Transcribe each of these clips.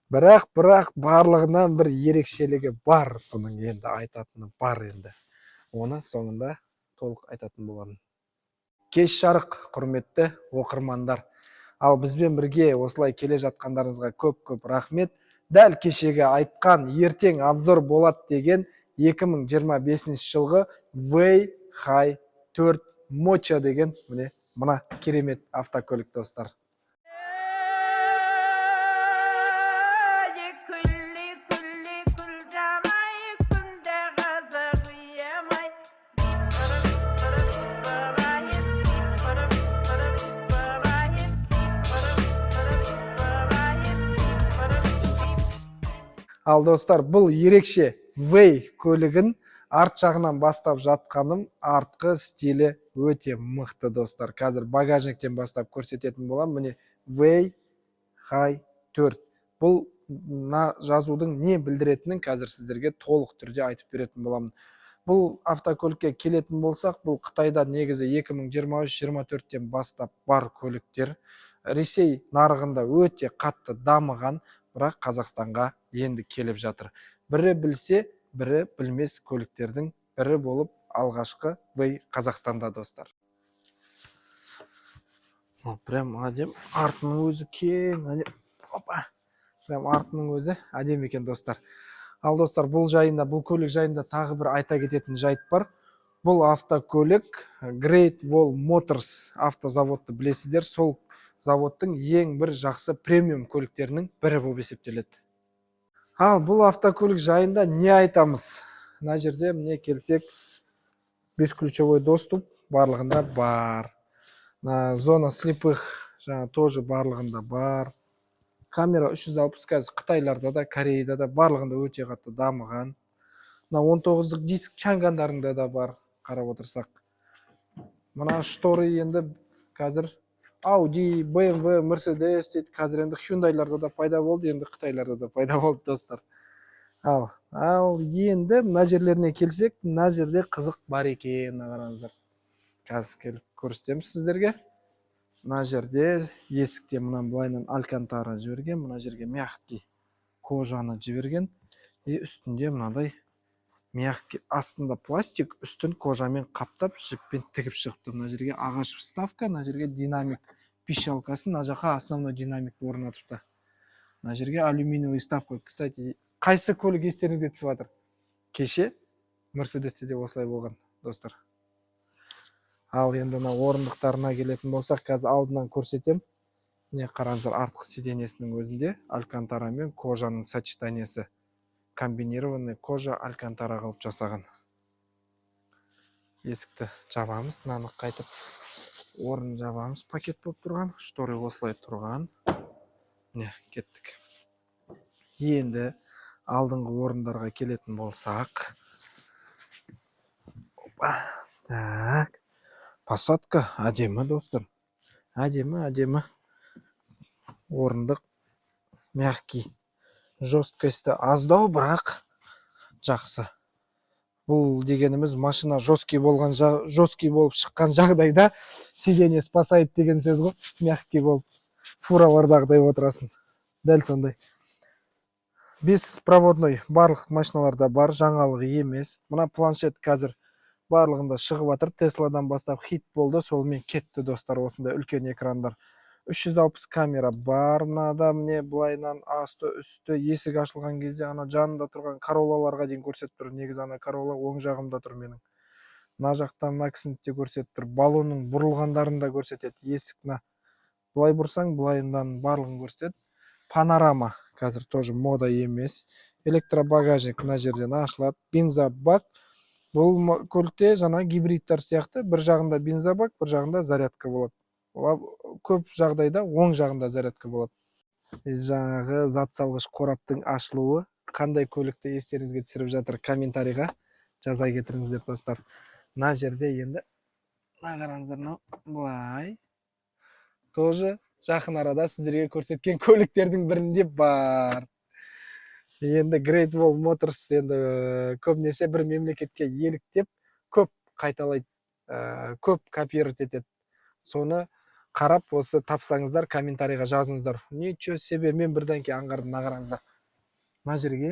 Бірақ барлығынан бір ерекшелігі бар бұның. Енді айтатыны бар, енді оны соңында толық айтатын боламын. Кеш жарық, құрметті оқырмандар! Ал бізбен бірге осылай келе жатқандарыңызға көп көп рахмет. Дәл кешегі айтқан, ертең обзор болады деген 2025 жылғы Вэй Хай 4 Моча деген, міне, мына керемет автокөлік, достар. Күллі, күллі, күл жамай, күнде қазақ ұямай. Қырық, қырық, қырайын, 40, 40, қырайын, 40, 40, қырайын, 40. Ал, достар, бұл ерекше Вэй көлігін арт жағынан бастап жатқаным, артқы стилі өте мықты, достар. Қазір багажниктен бастап көрсететін боламын. Міне, Вэй Хай 4. Бұл мына жазудың не білдіретінін қазір сіздерге толық түрде айтып беретін боламын. Бұл автокөлікке келетін болсақ, бұл Қытайда негізі 2023-24-тен бастап бар көліктер. Ресей нарығында өте қатты дамыған, бірақ Қазақстанға енді келіп жатыр. Бірі білсе, бірі білмес көліктердің бірі болып, алғашқы Вэй Қазақстанда, достар. О, прям әдемі, артының өзі кең, әдемі. Опа, прям артының өзі әдемі екен, достар. Ал, достар, бұл жайында, бұл көлік жайында тағы бір айта кететін жайт бар. Бұл автокөлік Great Wall Motors автозаводты білесіздер, сол заводтың ең бір жақсы премиум көліктерінің бірі болып есептеледі. Ал бұл автокөлік жайында не айтамыз? Мына жерде, міне, келсек, бесключевой доступ барлығында бар. Мына зона слепых жаңа тоже барлығында бар. Камера 360 қазір қытайларда да, Кореяда да, барлығында өте қатты дамыған. Мына 19-дық диск Чангандарында да бар, қарап отырсақ. Мына шторы енді қазір Audi, BMW, Mercedes дейді, қазір енді Hyundai'ларда да пайда болды, енді қытайларда да пайда болды, достар. Ал енді мына жерлеріне келсек, мына жерде қызық бар екен, мына қараңыздар. Қазір келіп көрсетеміз сіздерге. Мына жерде есікте мына былайынан алькантара жіберген, мына жерге мягкий кожаны жіберген и үстінде мынадай мягкий, астында пластик, үстін кожамен қаптап, жіппен тігіп шығыпты. Мына жерге ағаш вставка, мына жерге динамик пищалкасын, мына жаққа основной динамик орнатыпты. Мына жерге алюминиевый вставка. Кстати, қайсы көлік естеріңізге түсіп жатыр? Кеше Мерседесте де осылай болған, достар. Ал енді мына орындықтарына келетін болсақ, қазір алдынан көрсетем. Міне, қараңыздар, артқы сиденьесінің өзінде алькантара мен кожаның сочетаниесі, комбинированный кожа алькантара қылып жасаған. Есікті жабамыз, мынаны қайтып орнын жабамыз, пакет болып тұрған, шторы осылай тұрған. Міне, кеттік. Енді алдыңғы орындарға келетін болсақ, опа, так, посадка әдемі, достар, әдемі, әдемі орындық, мягкий, жесткости аздау, бірақ жақсы. Бұл дегеніміз, машина жесткий болған, жесткий болып шыққан жағдайда сиденье спасает деген сөз ғой. Мягкий болып, фуралардағыдай отырасың, дәл сондай. Беспроводной барлық машиналарда бар, жаңалық емес. Мына планшет қазір барлығында шығып жатыр, Тесладан бастап хит болды, солмен кетті, достар. Осындай үлкен экрандар, 360 камера бар мынада. Міне, былайынан асты үсті есік ашылған кезде ана жанында тұрған Короллаларға дейін көрсетіп тұр. Негізі ана Королла оң жағымда тұр менің. Мына жақтан мына кісіні де көрсетіп тұр, баллонның бұрылғандарын да көрсетеді. Есік мына былай бұрсаң, былайынан барлығын көрсетеді. Панорама қазір тоже мода емес. Электробагажник мына жерден ашылады. Бензобак бұл көлікте жаңа гибридтер сияқты, бір жағында бензобак, бір жағында зарядка болады. Көп жағдайда оң жағында зарядка болады. Жаңағы зат салғыш қораптың ашылуы қандай көлікті естеріңізге түсіріп жатыр? Комментарийға жаза кетіріңіздер, достар. Мына жерде енді мына қараңыздар, мынау былай тоже жақын арада сіздерге көрсеткен көліктердің бірінде бар. Енді Great Wall Motors енді көбінесе бір мемлекетке еліктеп, көп қайталайды, көп копировать етеді соны. Қарап, осы тапсаңыздар, комментарийға жазыңыздар. Ничего себе, мен бірден кейін аңғардым. Мына қараңыздар, мына жерге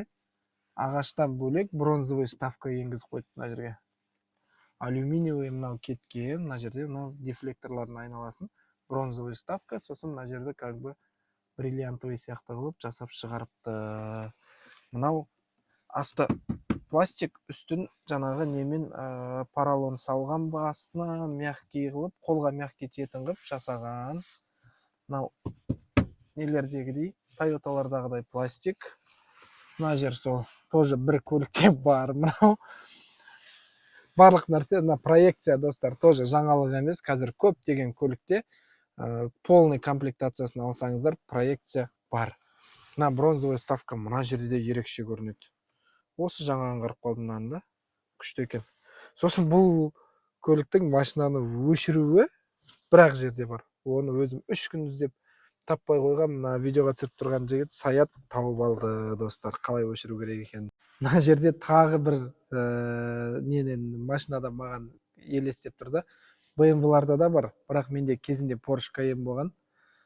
ағаштан бөлек бронзовый вставка енгізіп қойды. Мына жерге алюминиевый мынау кеткен, мына жерде мынау дефлекторлардың айналасын бронзовый вставка, сосын мына жерде как бы бриллиантовый сияқты қылып жасап шығарыпты. Мынау асты пластик, үстін жаңағы немен, поролон салған ба астына, мягкий қылып, қолға мягкий тиетін қылып жасаған. Мынау нелердегідей, Тойоталардағыдай пластик. Мына жер сол тоже бір көлікте бар мынау барлық нәрсе. Мына проекция, достар, тоже жаңалық емес, қазір көптеген көлікте, полный комплектациясын алсаңыздар, проекция бар. Мына бронзовый вставка мына жерде де ерекше көрінеді. Осы жаңа аңғарып қалдым мынаны да, күшті екен. Сосын бұл көліктің машинаны өшіруі бір ақ жерде бар. Оны өзім 3 күн іздеп таппай қойғам. Мына видеоға түсіріп тұрған жігіт Саят тауып алды, достар, қалай өшіру керек екенін. Мына жерде тағы бір ненен, машинада маған елестеп тұр да. BMW-ларда да бар, бірақ менде кезінде Porsche Cayenne болған.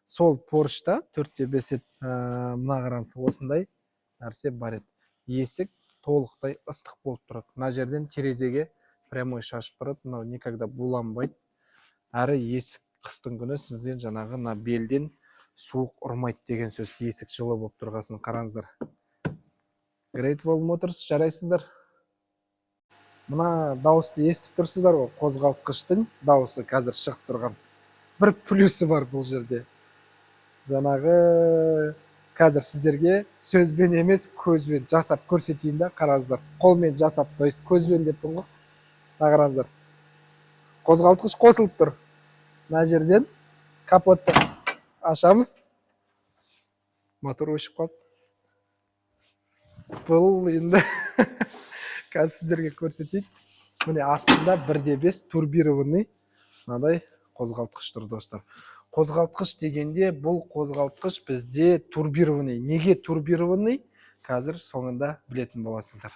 Сол Porsche'та 4,5, мына қараңыз, осындай нәрсе бар еді. Есік толықтай ыстық болып тұрады, мына жерден терезеге прямой шашып тұрады. Мынау никогда буланбайды, әрі есік қыстың күні сізден жаңағы мына белден суық ұрмайды деген сөз, есік жылы болып тұрғасын. Қараңыздар, Great Wall Motors, жарайсыздар. Мына дауысты естіп тұрсыздар ғой, қозғалтқыштың дауысы қазір шығып тұрған. Бір плюсы бар бұл жерде: жаңағы қазір сіздерге сөзбен емес, көзбен жасап көрсетейін да. Қараңыздар, қолмен жасап, то есть көзбен деппін ғой. Мына қараңыздар, қозғалтқыш қосылып тұр. Мына жерден капотты ашамыз, мотор өшіп қалды. Бұл енді қазір сіздерге көрсетейін. Міне, астында 1,5 турбированный мынадай қозғалтқыш тұр, достар. Қозғалтқыш дегенде, бұл қозғалтқыш бізде турбированный. Неге турбированный, қазір соңында білетін боласыздар.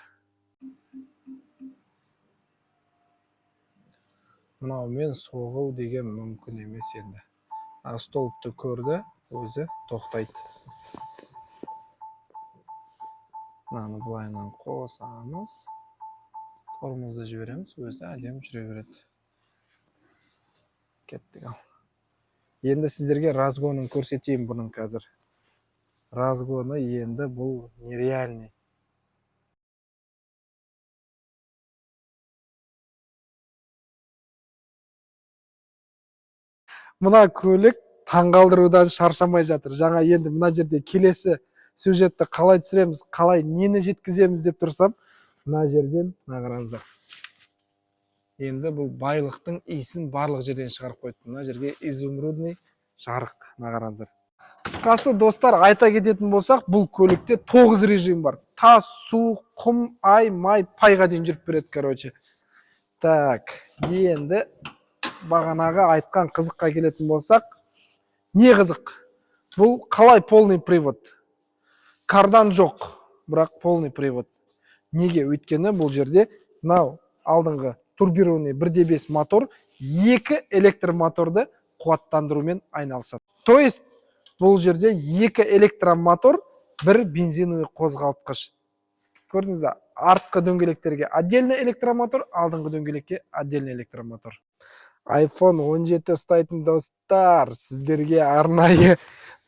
Мынаумен соғу деген мүмкін емес енді. А столбты көрді, өзі тоқтайды. Мынаны былайынан қосамыз, тормозды жібереміз, өзі әдемі жүре береді. Кеттік. Ал енді сіздерге разгонын көрсетейін бұның қазір. Разгоны енді бұл нереальный. Мына көлік таңғалдырудан шаршамай жатыр. Жаңа енді мына жерде келесі сюжетті қалай түсіреміз, қалай нені жеткіземіз деп тұрсам, мына жерден, мына қараңыздар, енді бұл байлықтың иісін барлық жерден шығарып қойды. Мына жерге изумрудный жарық, мына қараңыздар. Қысқасы, достар, айта кететін болсақ, бұл көлікте тоғыз режим бар. Тас, су, құм, ай май пайға дейін жүріп береді, короче. Так, енді бағанағы айтқан қызыққа келетін болсақ, не қызық? Бұл қалай полный привод? Кардан жоқ, бірақ полный привод. Неге? Өйткені бұл жерде мынау алдыңғы турбированный 1,5 мотор екі электромоторды қуаттандырумен айналысады. То есть бұл жерде екі электромотор, бір бензиновый қозғалтқыш. Көрдіңіз ба? Артқы дөңгелектерге отдельно электромотор, алдыңғы дөңгелекке отдельно электромотор. iPhone 17 ұстайтын достар, сіздерге арнайы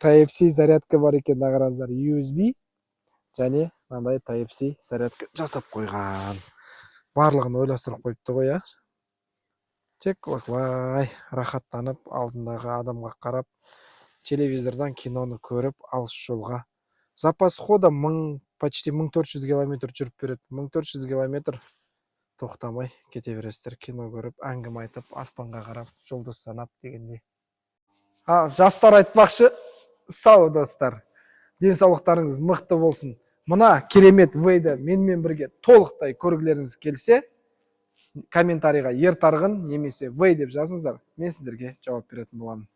Type-C зарядка бар екен. Мына қараңыздар, USB және мынандай Type-C зарядка жасап қойған. Барлығын ойластырып қойыпты ғой, иә. Тек осылай рахаттанып, алдындағы адамға қарап, телевизордан киноны көріп, алыс жолға. Запас хода почти 1400 километр жүріп береді. 1400 километр тоқтамай кете бересіздер, кино көріп, әңгіме айтып, аспанға қарап, жұлдыз санап дегендей. А жастар айтпақшы, сау, достар, денсаулықтарыңыз мықты болсын. Мына керемет Вейді менімен бірге толықтай көргілеріңіз келсе, комментарийға «Ер Тарғын» немесе «Вей» деп жазыңыздар, мен сіздерге жауап беретін боламын.